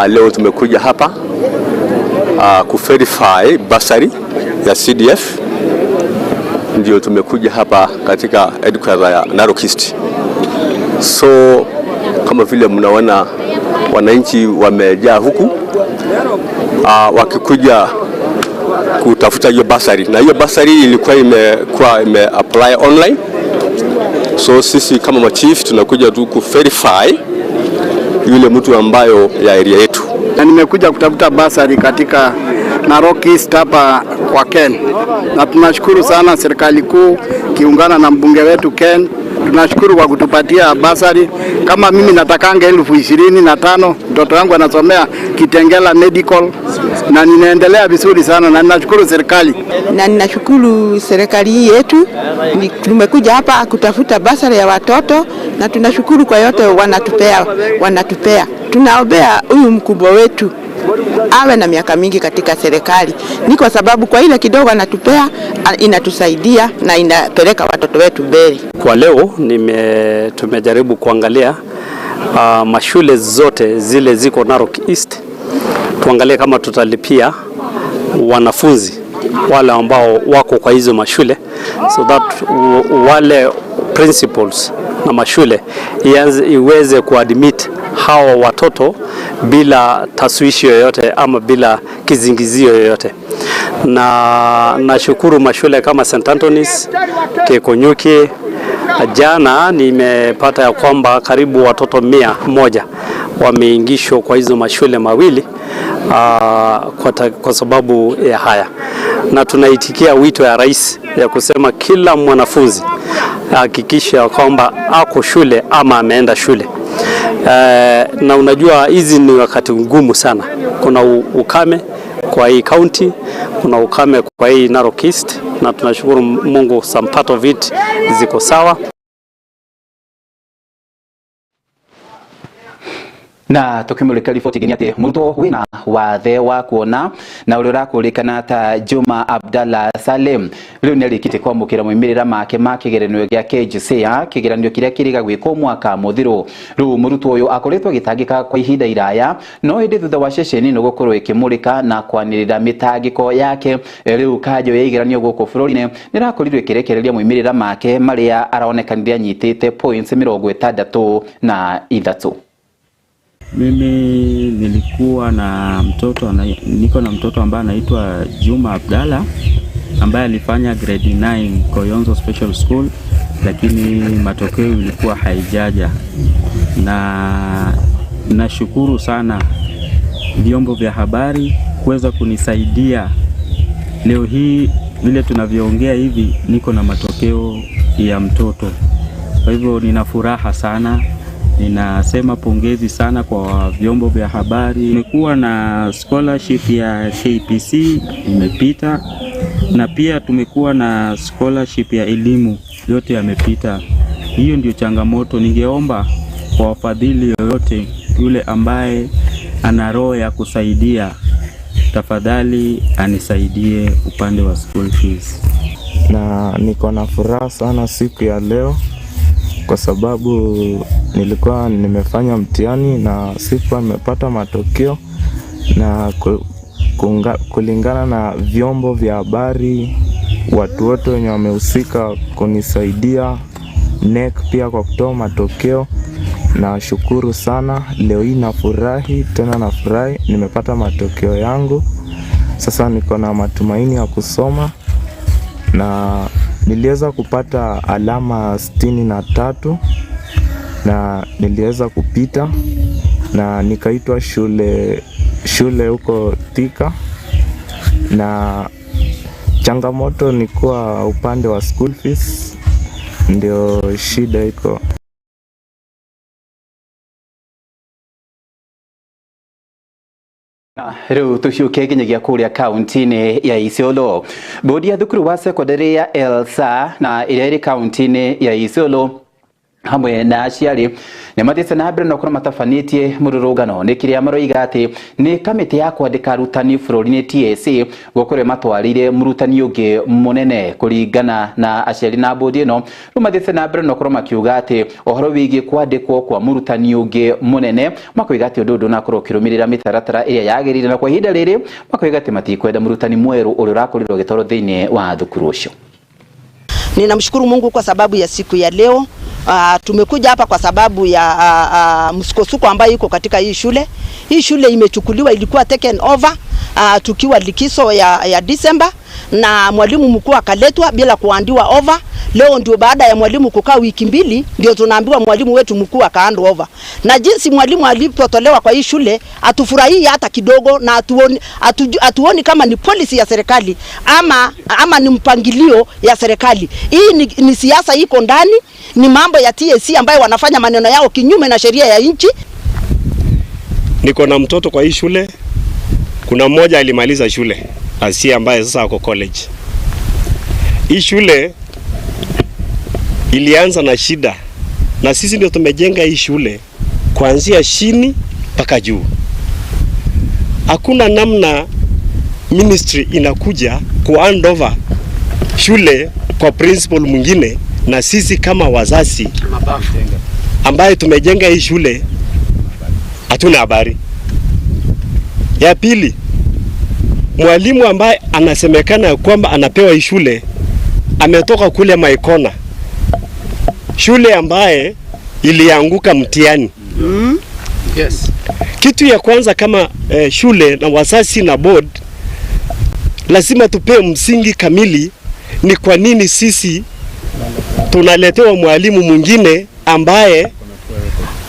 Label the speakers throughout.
Speaker 1: Leo tumekuja hapa kuverify bursary ya CDF, ndio tumekuja hapa katika headquarters ya Narok East. So kama vile mnaona wananchi wamejaa huku wakikuja kutafuta hiyo bursary, na hiyo bursary ilikuwa imekuwa ime apply online. So sisi kama machief tunakuja tu ku verify yule mtu ambayo ya area yetu.
Speaker 2: Na nimekuja kutafuta bursary katika Narok East hapa kwa Ken, na tunashukuru sana serikali kuu kiungana na mbunge wetu Ken. Tunashukuru kwa kutupatia bursary. Kama mimi natakanga 25,000, mtoto wangu anasomea Kitengela Medical na ninaendelea vizuri sana, na ninashukuru serikali.
Speaker 3: Na ninashukuru serikali hii yetu. Tumekuja hapa kutafuta bursary ya watoto na tunashukuru kwa yote wanatupea. Tunaombea huyu mkubwa wetu awe na miaka mingi katika serikali, ni kwa sababu kwa ile kidogo anatupea inatusaidia na inapeleka watoto wetu mbele.
Speaker 4: Kwa leo tumejaribu kuangalia mashule zote zile ziko Narok East, tuangalie kama tutalipia wanafunzi wale ambao wako kwa hizo mashule, so that wale principals na mashule iweze kuadmit hawa watoto bila taswishi yoyote ama bila kizingizio yoyote. Na nashukuru mashule kama St. Anthony's, Kekonyuki. Jana nimepata ya kwamba karibu watoto 100 wameingishwa kwa hizo mashule mawili kwa sababu ya haya, na tunaitikia wito ya rais ya kusema kila mwanafunzi hakikisha kwamba ako shule ama ameenda shule. Na unajua hizi ni wakati ngumu sana. Kuna ukame kwa hii county, kuna ukame kwa hii Narok East, na tunashukuru Mungu some part of it ziko sawa.
Speaker 5: Na tukimulika riboti ĩngĩ nĩ atĩ mũrutwo wĩna wathe wa kuona na ũrĩa ũrakũrĩkana ta Juma Abdallah Salim rĩu nĩ arĩkĩtie kwamũkĩra moimĩrĩra make ma kĩgeranio gĩa KJSEA, kĩgeranio kĩrĩa kĩrĩga gwĩkwo mwaka mũthiru. Rĩu mũrutwo ũyũ akoretwo agĩtangĩka kwa ihinda iraya, no ĩndĩ thutha wa ceceni ĩno gũkorwo ĩkĩmũrĩka na kwanĩrĩra mĩtangĩko yake, rĩu kanjũ ya igeranio gũkũ bũrũri-inĩ nĩ ĩrakorirwo ĩkĩrekereria moimĩrĩra make marĩa aronekanire anyitĩte points 63.
Speaker 6: Mimi nilikuwa na mtoto, niko na mtoto ambaye anaitwa Juma Abdalla ambaye alifanya grade 9 Koyonzo Special School, lakini matokeo ilikuwa haijaja, na nashukuru sana vyombo vya habari kuweza kunisaidia leo hii. Vile tunavyoongea hivi niko na matokeo ya mtoto, kwa hivyo nina furaha sana. Ninasema pongezi sana kwa vyombo vya habari. Tumekuwa na scholarship ya KPC imepita, na pia tumekuwa na scholarship ya elimu, yote yamepita. Hiyo ndio changamoto. Ningeomba kwa wafadhili yoyote yule ambaye ana roho ya kusaidia, tafadhali anisaidie upande wa school fees.
Speaker 7: Na niko na furaha sana siku ya leo kwa sababu nilikuwa nimefanya mtihani na sikuwa nimepata matokeo, na kulingana na vyombo vya habari, watu wote wenye wamehusika kunisaidia, NEC pia kwa kutoa matokeo, nashukuru sana. Leo hii nafurahi tena, nafurahi nimepata matokeo yangu. Sasa niko na matumaini ya kusoma, na niliweza kupata alama 63 na niliweza kupita na nikaitwa shule huko Thika, na changamoto ni kuwa upande wa school fees ndio shida iko.
Speaker 5: Rĩu tũciũke nginyagia kũrĩa kaunti-inĩ ya Isiolo. Bodi ya thukuru wa sekondari ya Elsa na ĩrĩa ĩrĩ kaunti-inĩ ya Isiolo Hamwe na aciari nĩ mathiĩte na mbere na gũkorwo matabanĩtie mũrũrũngano nĩ kĩrĩa maroiga atĩ nĩ kamĩtĩ ya kwandĩka arutani bũrũri-inĩ TSC gũkorwo ĩmatwarĩire mũrutani ũngĩ mũnene. Kũringana na aciari na bodi ĩno, rĩu mathiĩte na mbere na gũkorwo makiuga atĩ ũhoro wĩgiĩ kwandĩkwo kwa mũrutani ũngĩ mũnene, makoiga atĩ ũndũ ũyũ ndũnakorwo ũkĩrũmĩrĩra mĩtaratara ĩrĩa yagĩrĩire, na kwa ihinda rĩrĩ makoiga atĩ matikwenda mũrutani mwerũ ũrĩa ũrakorirwo agĩtwarwo thĩinĩ wa thukuru ũcio.
Speaker 8: Ninamshukuru Mungu kwa sababu ya siku ya leo. Tumekuja hapa kwa sababu ya msukosuko ambayo iko katika hii shule. Hii shule imechukuliwa, ilikuwa taken over tukiwa likizo ya December, na mwalimu mkuu akaletwa bila kuhandiwa over. Leo ndio baada ya mwalimu kukaa wiki mbili ndio tunaambiwa mwalimu wetu mkuu akahand over. Na jinsi mwalimu alipotolewa kwa hii shule hatufurahii hata kidogo, na hatuoni kama ni policy ya serikali ama ni mpangilio ya serikali. Hii ni siasa iko ndani, ni mambo ya TSC ambayo wanafanya maneno yao kinyume na sheria ya nchi.
Speaker 9: Niko na mtoto kwa hii shule. Kuna mmoja alimaliza shule Asia ambaye sasa ako college. Hii shule ilianza na shida, na sisi ndio tumejenga hii shule kuanzia chini mpaka juu. Hakuna namna ministry inakuja ku hand over shule kwa principal mwingine, na sisi kama wazazi ambaye tumejenga hii shule hatuna habari. Ya pili, mwalimu ambaye anasemekana kwamba anapewa hii shule ametoka kule Maikona, shule ambaye ilianguka mtihani.
Speaker 10: Yes.
Speaker 9: Kitu ya kwanza kama shule na wazazi na board lazima tupewe msingi kamili, ni kwa nini sisi tunaletewa mwalimu mwingine ambaye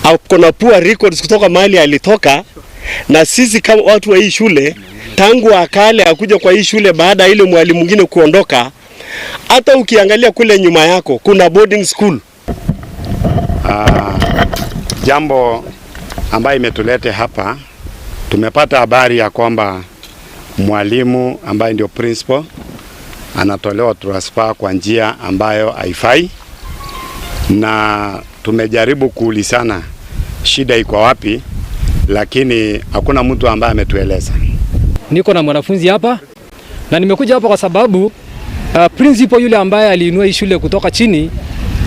Speaker 9: ako na poor records kutoka mahali alitoka, na sisi kama watu wa hii shule tangu akale akuja kwa hii shule baada ile mwalimu mwingine kuondoka. Hata ukiangalia kule nyuma yako kuna boarding school.
Speaker 11: Jambo ambayo imetulete hapa, tumepata habari ya kwamba mwalimu ambaye ndio principal anatolewa transfer kwa njia ambayo haifai, na tumejaribu kuulizana shida iko wapi, lakini hakuna mtu ambaye ametueleza.
Speaker 12: Niko na mwanafunzi hapa na nimekuja hapa kwa sababu principal yule ambaye aliinua hii shule kutoka chini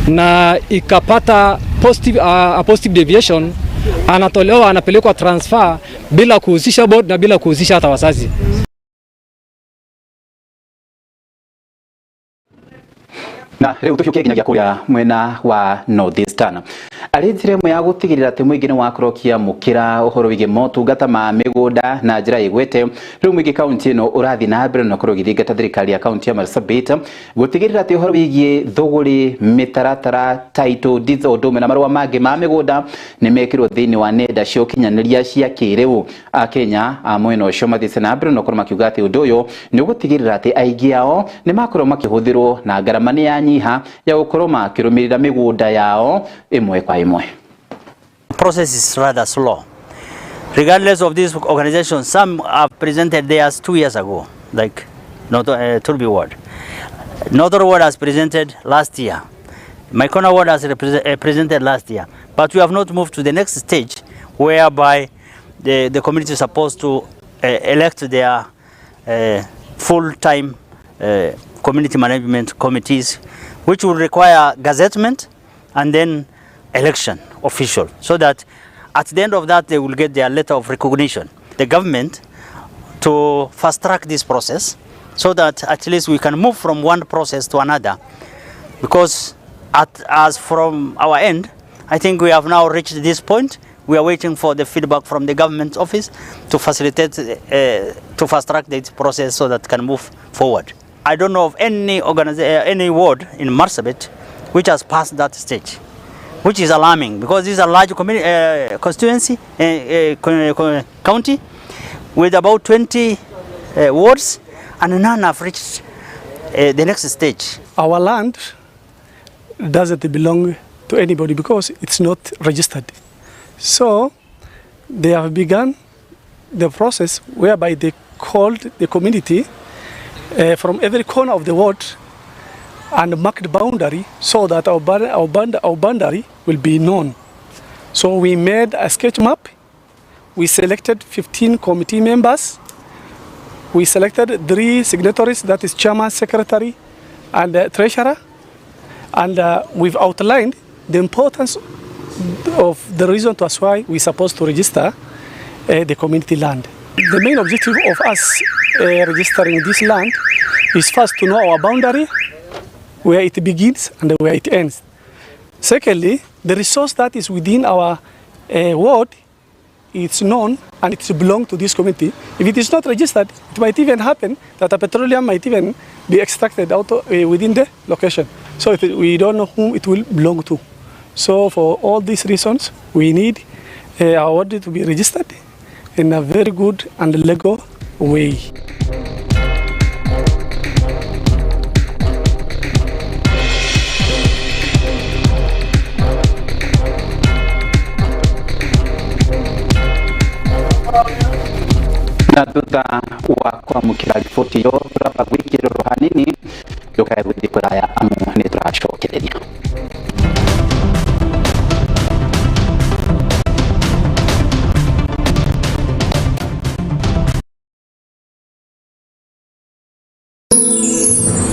Speaker 12: na ikapata positive deviation, anatolewa, anapelekwa transfer bila kuhusisha board na bila kuhusisha hata wazazi.
Speaker 5: Na rĩu tũcoke nginyagia kũrĩa mwena wa North Eastern, arĩ njĩra ĩmwe ya gũtigĩrĩra atĩ mũingĩ nĩ wakorwo ũkĩamũkĩra ũhoro wĩgiĩ motungata ma mĩgũnda na njĩra ĩgwete. Rĩu mũingĩ kaunti ĩno ũrathiĩ na mbere na gũkorwo ũgĩthingata thirikari ya kaunti ya Marsabit gũtigĩrĩra atĩ ũhoro wĩgiĩ thũgũrĩ, mĩtaratara, title deeds, ũndũ ũmwe na marũa mangĩ ma mĩgũnda nĩ mekĩrwo thĩinĩ wa nenda cia ũkinyanĩria cia kĩrĩu. Akenya a mwena ũcio mathiĩte na mbere na gũkorwo makiuga atĩ ũndũ ũyũ nĩ ũgũtigĩrĩra atĩ aingĩ ao nĩ makorwo makĩhũthĩrwo na ngarama nĩ yanyiha ya gũkorwo makĩrũmĩrĩra mĩgũnda yao ĩmwe kwa ĩmwe.
Speaker 13: Process is rather slow. Regardless of these organizations, some have presented theirs 2 years ago, like Turbi Ward. Northern Ward has presented last year. Maikona Ward has presented last year. But we have not moved to the next stage whereby the community is supposed to elect their full-time community management committees, which will require gazettement and then election official, so that at the end of that they will get their letter of recognition. The government to fast track this process so that at least we can move from one process to another, because as from our end, I think we have now reached this point. We are waiting for the feedback from the government office to facilitate, to fast track this process so that can move forward. I don't know of any ward in Marsabit which has passed that stage, which is alarming because this is a large constituency, county with about 20 wards, and none have reached the next stage.
Speaker 14: Our land doesn't belong to anybody because it's not registered. So they have begun the process whereby they called the community from every corner of the world and marked boundary so that our boundary will be known. So we made a sketch map. We selected 15 committee members. We selected 3 signatories, that is chairman, secretary, and treasurer. And we've outlined the importance of the reason to us why we're supposed to register the community land. The main objective of us registering this land is first to know our boundary, where it begins and where it ends. Secondly, the resource that is within our ward, it's known and it belongs to this community. If it is not registered, it might even happen that a petroleum might even be extracted out of, within the location. So we don't know whom it will belong to. So for all these reasons, we need our ward to be registered in a very good and legal way.
Speaker 5: Na thutha wa kwamũkĩra riboti ĩyo tũramba gwĩkĩrĩrwo hanini ndũkae gũthiĩ kũraya amu nĩ tũracokereria.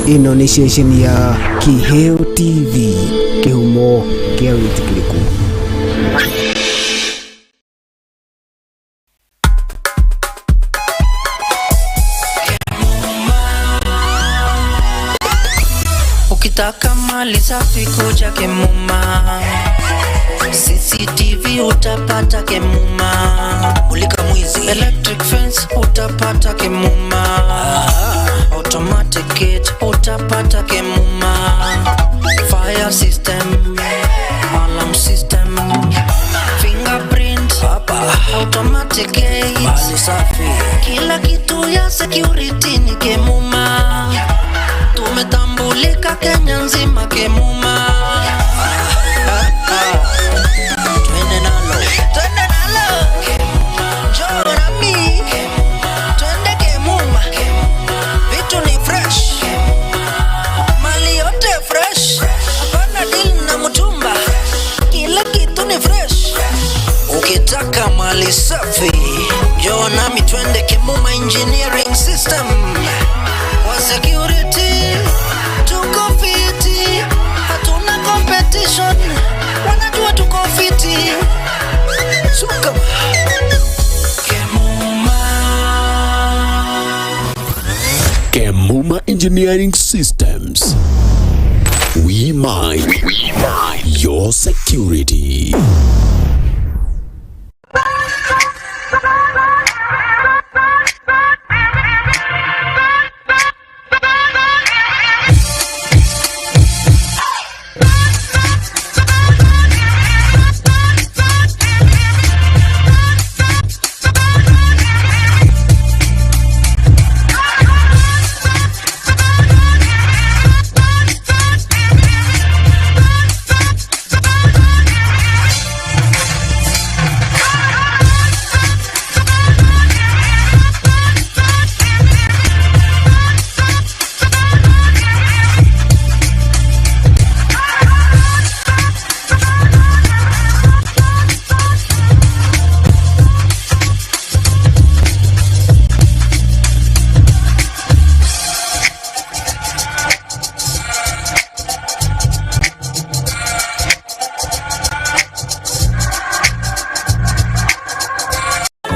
Speaker 15: Ĩno nĩ ceceni ya Kiheo TV, kĩhumo kĩa wĩtĩkĩrĩku.
Speaker 16: Ukitaka mali safi kuja Kemuma, CCTV utapata Kemuma, mulika mwizi, electric fence utapata Kemuma, automatic gate utapata Kemuma, fire system, alarm system, fingerprint, automatic gate, mali safi, kila kitu ya security ni Kemuma. Tumetambulika Kenya nzima Kemuma. Twende nalo, twende nalo, njoo nami, twende Kemuma. Vitu ni fresh, mali yote fresh, hapana deal na mtumba, kila kitu ni fresh. Ukitaka mali safi, njoo nami twende Kemuma Engineering System. Kwa security tuko fiti, hatuna competition, wanajua tuko fiti. Suka Kemuma.
Speaker 17: Kemuma Engineering Systems. We mind your security.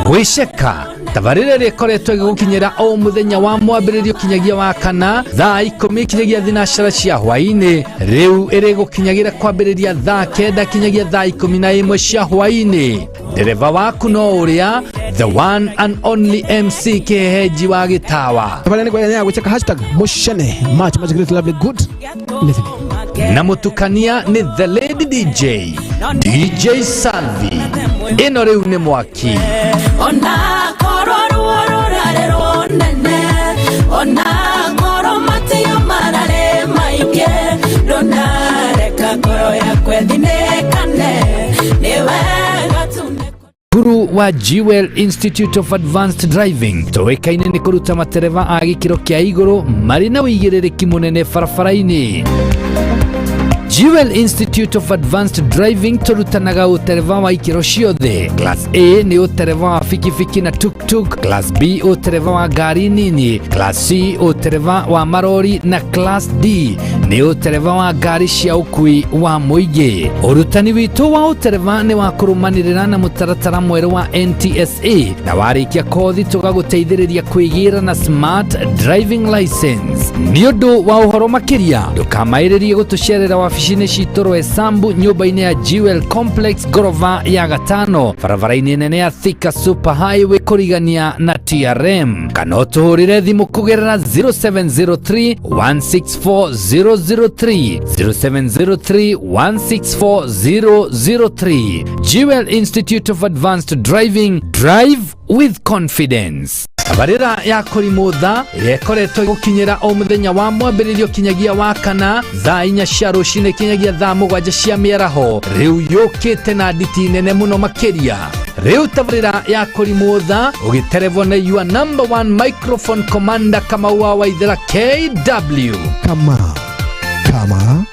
Speaker 18: Gwiceka tabarĩra ĩrĩa ĩkoretwo ĩgĩgũkinyĩra o mũthenya wa mwambĩrĩrio kinyagia wa kana thaa 10 kinyagia thinacara cia hwaĩ-inĩ, rĩu ĩrĩgũkinyagĩra kwambĩrĩria thaa 9 kinyagia thaa 11 cia hwaĩ-inĩ. Ndereba waku no ũrĩa the one and only MC Kĩhehenji wa Gĩtawa.
Speaker 15: Tabarĩra nĩ kwenda gwiceka hashtag mushene much much great lovely good living.
Speaker 18: Na mũtukania nĩ the lady DJ, DJ Salvi. Ĩno rĩu nĩ mwaki.
Speaker 19: Ona koro ruo rurare runene, ona koro matiyo marare maingi, ndunareka ngoro yakwa ĩthinĩkane, nĩ wega tu.
Speaker 18: Cukuru Wa Jewel Institute of Advanced Driving tũĩkaine nĩ kũruta matereba a gĩkĩro kĩa igũrũ marĩ na ũigĩrĩrĩki mũnene barabara-inĩ. Jewel Institute of Advanced Driving tũrutanaga ũtereba wa ikĩro ciothe. Class A nĩ ũtereba wa bikibiki na tuktuk, Class B ũtereba wa ngari nini, Class C ũtereba wa marori na Class D nĩ ũtereba wa ngari cia ũkui wa mũingĩ. Ũrutani witũ wa ũtereba nĩ wa kũrũmanĩrĩra na mũtaratara mwerũ wa NTSA na warĩkia kothi tũgagũteithĩrĩria kwĩgĩra na smart driving license. Nĩ ũndũ wa ũhoro makĩria ndũkamaĩrĩrie gũtũcerera wabici-inĩ citũ Roysambu nyũmba-inĩ ya Jewel Complex ngorova ya gatano barabara-inĩ nene ya Thika Super Highway kũrigania na TRM, kana ũtũhũrĩre thimũ kũgerera 0703 164 003, 0703 164 003. Jewel Institute of Advanced Driving, drive with confidence. Tabarĩra ya kũrimũtha ĩrĩa ĩkoretwo gũkinyĩra o mũthenya wa mwambĩrĩrio kinyagia wa kana thaa 4 cia rũcinĩ kinyagia thaa 7 cia mĩaraho, rĩu yũkĩte na nditi nene mũno makĩria. Rĩu tabarĩra ya kũrimũtha ũgĩterebwo nĩ your number one microphone commander Kamau wa Waithera KW.
Speaker 17: Kama kama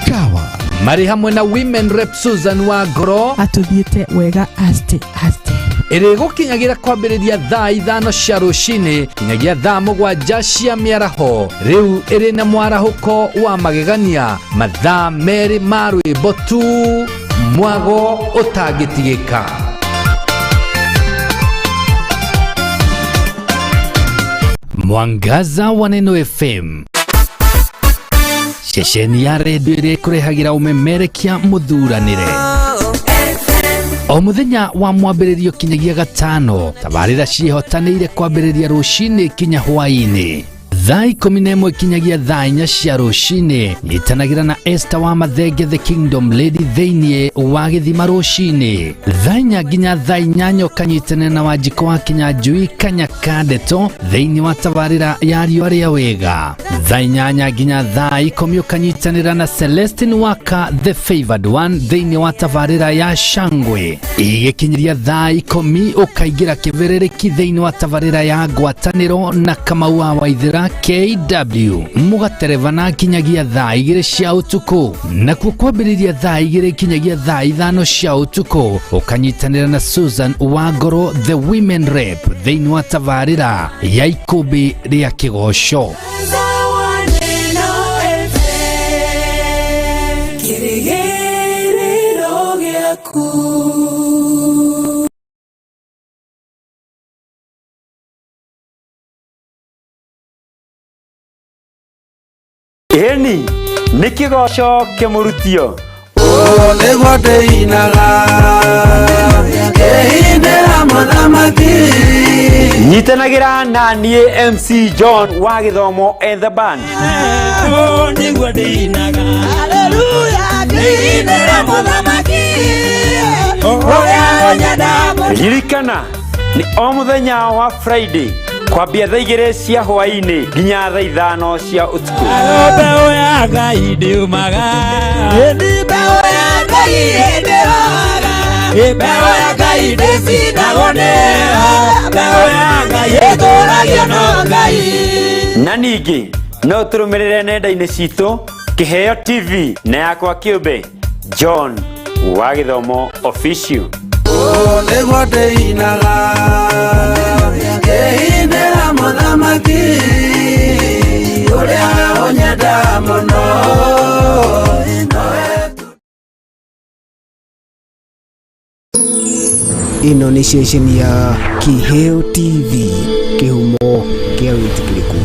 Speaker 17: kawa.
Speaker 18: Marĩ hamwe na women rep Susan Wangoro
Speaker 19: atũthiĩte wega aste aste.
Speaker 18: Ĩrĩgũkinyagĩra kwambĩrĩria thaa 5 cia rũcinĩ kinyagia thaa 7 cia mĩaraho. Rĩu ĩrĩ na mwarahũko wa magegania, mathaa 2 ma rwĩmbo tu, mwago ũtangĩtigĩka. Mwangaza wa Neno FM, ceceni ya redio ĩrĩa ĩkũrehagĩra ũmemerekia mũthuranĩre o mũthenya wa mwambĩrĩrio kinyagia gatano. Tabarĩra ciĩhotanĩire kwambĩrĩria rũcinĩ kinya hwaĩ-inĩ thaa 11 kinyagia thaa 4 cia rũcinĩ. Nyitanagĩra na Esther wa Mathenge the Kingdom Lady thĩinĩ wa gĩthima rũcinĩ thaa 4 nginya thaa 8, ũkanyitanĩra na Wanjikũ wa Kinyanjui Kanyaka Ndeto thĩinĩ wa tabarĩra ya riũa rĩa wega. Thaa 8 nginya thaa 10 ũkanyitanĩra na Celestine Waka the Favored One thĩinĩ wa tabarĩra ya Shangwe. Igĩkinyĩria thaa 10 ũkaingĩra kĩbĩrĩrĩki thĩinĩ wa tabarĩra ya ngwatanĩro na Kamau wa Waithera KW, mũgaterebana kinyagia thaa 2 cia ũtukũ. Nakuo kwambĩrĩria thaa 2 kinyagia thaa 5 cia ũtukũ ũkanyitanĩra na Susan Wangoro the Women Rep thĩinĩ wa tabarĩra ya ikũmbĩ rĩa kĩgoco.
Speaker 20: Ĩni nĩ kĩgoco kĩmũrutio.
Speaker 16: Nĩguo ndĩinaga ngĩinĩra mũthamaki.
Speaker 20: Nyitanagĩra na niĩ MC John wa Gĩthomo and the Band.
Speaker 16: Nĩguo ndĩinaga haleluya ngĩinĩra mũthamaki ũrĩa ũnyenda.
Speaker 20: Ririkana nĩ o mũthenya wa Friday kwambia thaa 2 cia hwaĩ-inĩ nginya thaa 5 cia ũtukũ.
Speaker 16: Mbeũ ya Ngai ndiumaga, mbeũ ya Ngai ndĩroga, mbeũ ya Ngai ndĩcindagwo nĩyo, mbeũ ya Ngai ĩtũragio no Ngai.
Speaker 20: Na ningĩ no tũrũmĩrĩre nenda-inĩ citũ Kĩheo TV na yakwa kĩũmbe John wa Gĩthomo Official.
Speaker 16: Nĩguo ndĩinaga ngĩinĩra mũthamaki ũrĩa ũnyenda mũno.
Speaker 15: Ĩno nĩ ceceni ya Kĩheo TV, kĩhumo kĩa wĩtĩkĩrĩku.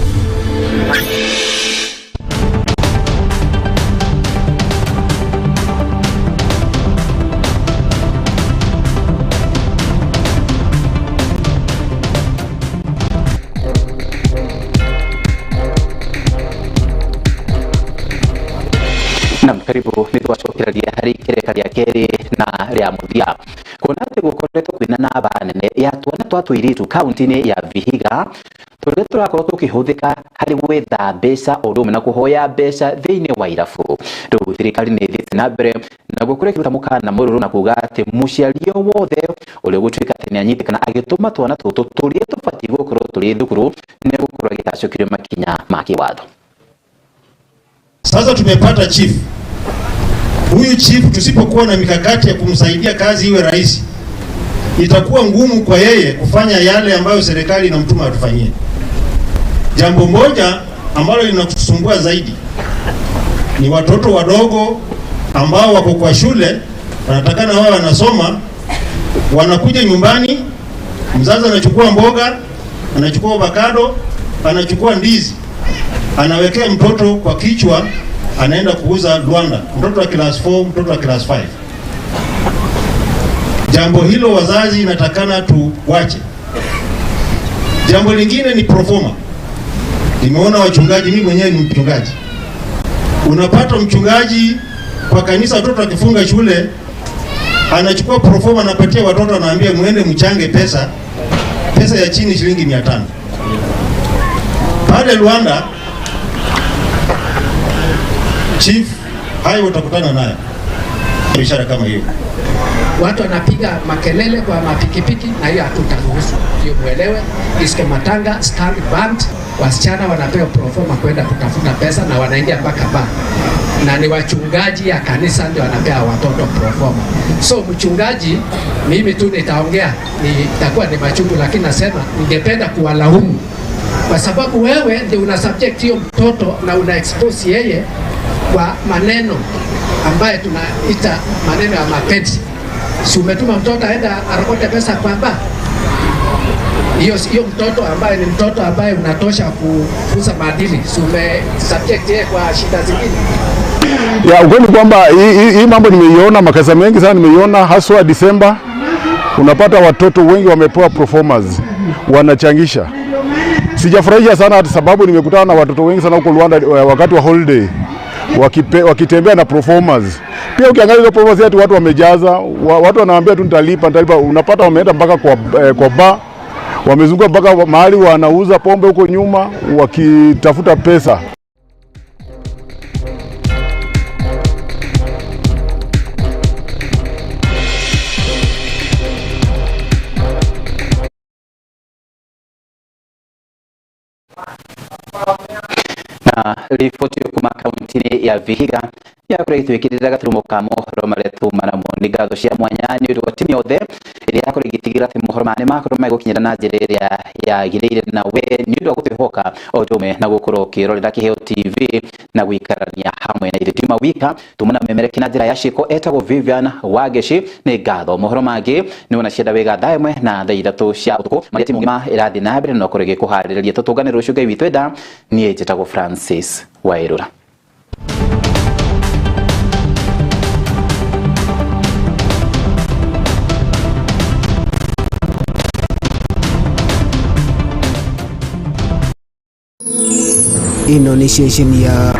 Speaker 5: Nam, karibu nĩ twacokereria harĩ ikereka rĩa kerĩ na rĩa mũthia. Kuona atĩ gũkoretwo kwĩna namba nene ya twana twa tũirĩtu kaunti-inĩ ya Vihiga, Tũrĩa tũrakorwo tũkĩhũthĩka harĩ gwetha mbeca o ũndũ ũmwe na kũhoya mbeca thĩinĩ wa irabu. Rĩu thirikari nĩ ĩthiĩte na mbere na gũkorwo ĩkĩruta mũkana mũrũrũ na kuga atĩ mũciari o wothe ũrĩa ũgũtuĩka atĩ nĩanyitĩkana agĩtũma twana tũtũ tũrĩa tũbatiĩ gũkorwo tũrĩ thukuru nĩ gũkorwo agĩtacũkĩrio makinya ma kĩwatho.
Speaker 21: Sasa tumepata chief. Huyu chief tusipokuwa na mikakati ya kumsaidia kazi iwe rahisi, itakuwa ngumu kwa yeye kufanya yale ambayo serikali inamtuma atufanyie. Jambo moja ambalo linatusumbua zaidi ni watoto wadogo ambao wako kwa shule, wanatakana wao wanasoma, wanakuja nyumbani, mzazi anachukua mboga, anachukua avocado, anachukua ndizi, anawekea mtoto kwa kichwa, anaenda kuuza Rwanda, mtoto wa class 4, mtoto wa class 5. Jambo hilo wazazi inatakana tuwache. Jambo lingine ni proforma. Nimeona wachungaji, mimi mwenyewe ni mchungaji. Unapata mchungaji kwa kanisa, watoto akifunga shule anachukua proforma, anapatia watoto, anaambia muende mchange pesa, pesa ya chini shilingi 500. Pale Rwanda chief, hayo utakutana nayo biashara kama hiyo.
Speaker 22: Watu wanapiga makelele kwa mapikipiki, na hiyo hatutaruhusu. Hiyo muelewe. Disco matanga stand band, wasichana wanapewa proforma kwenda kutafuta pesa na wanaingia mpaka bar, na ni wachungaji ya kanisa ndio wanapea watoto proforma. So mchungaji, mimi tu nitaongea, nitakuwa ni machungu, lakini nasema ningependa kuwalaumu kwa sababu wewe ndio una subject hiyo mtoto na una expose yeye kwa maneno ambaye tunaita maneno ya mapenzi. Si umetuma mtoto aenda arokote pesa kwa bar? Hiyo mtoto ambaye ni mtoto ambaye unatosha kufunza maadili, si ume subject yeye kwa shida zingine?
Speaker 23: Ya ukweli kwamba hii mambo nimeiona makasa mengi sana, nimeiona haswa Disemba. Unapata watoto wengi wamepewa performers, wanachangisha. Sijafurahia sana hata sababu nimekutana na watoto wengi sana huko Rwanda wakati wa holiday wakitembea na performers. Pia ukiangalia hizo performers yetu watu wamejaza, watu wanawaambia tu nitalipa, nitalipa. Unapata wameenda mpaka kwa bar, wamezunguka mpaka mahali wanauza pombe huko nyuma wakitafuta pesa.
Speaker 5: Na riboti kuma kaunti ya Vihiga yakorwo ĩgĩtwĩkĩrĩra gaturumo ka mohoro marĩa tuma namo. Nĩ ngatho cia mwanya nĩ ũndũ wa timu yothe ĩrĩa yakorwo ĩgĩtigĩrĩra atĩ mohoro maya nĩmakorwo magĩgũkinyĩra na njĩra ĩrĩa yagĩrĩire, na we nĩ ũndũ wa gũtwĩhoka o ũndũ ũmwe na gũkorwo ũkĩrorera Kĩheo TV na gũikarania hamwe na ithuĩ. Tiuma wika tuma na memereki na njĩra ya ciĩko etagwo Vivian Wangeci. Nĩ ngatho. Mohoro mangĩ nĩ wona cienda wega thaa 1 na thaa 3 cia ũtukũ, marĩa timu ng'ima ĩrathiĩ na mbere na ũkorwo ĩgĩkũharĩrĩria. Tũtũngane rũciũ Ngai witũ enda. Niĩ njĩtagwo Francis Wairura.
Speaker 15: Ĩno nĩ ceceni ya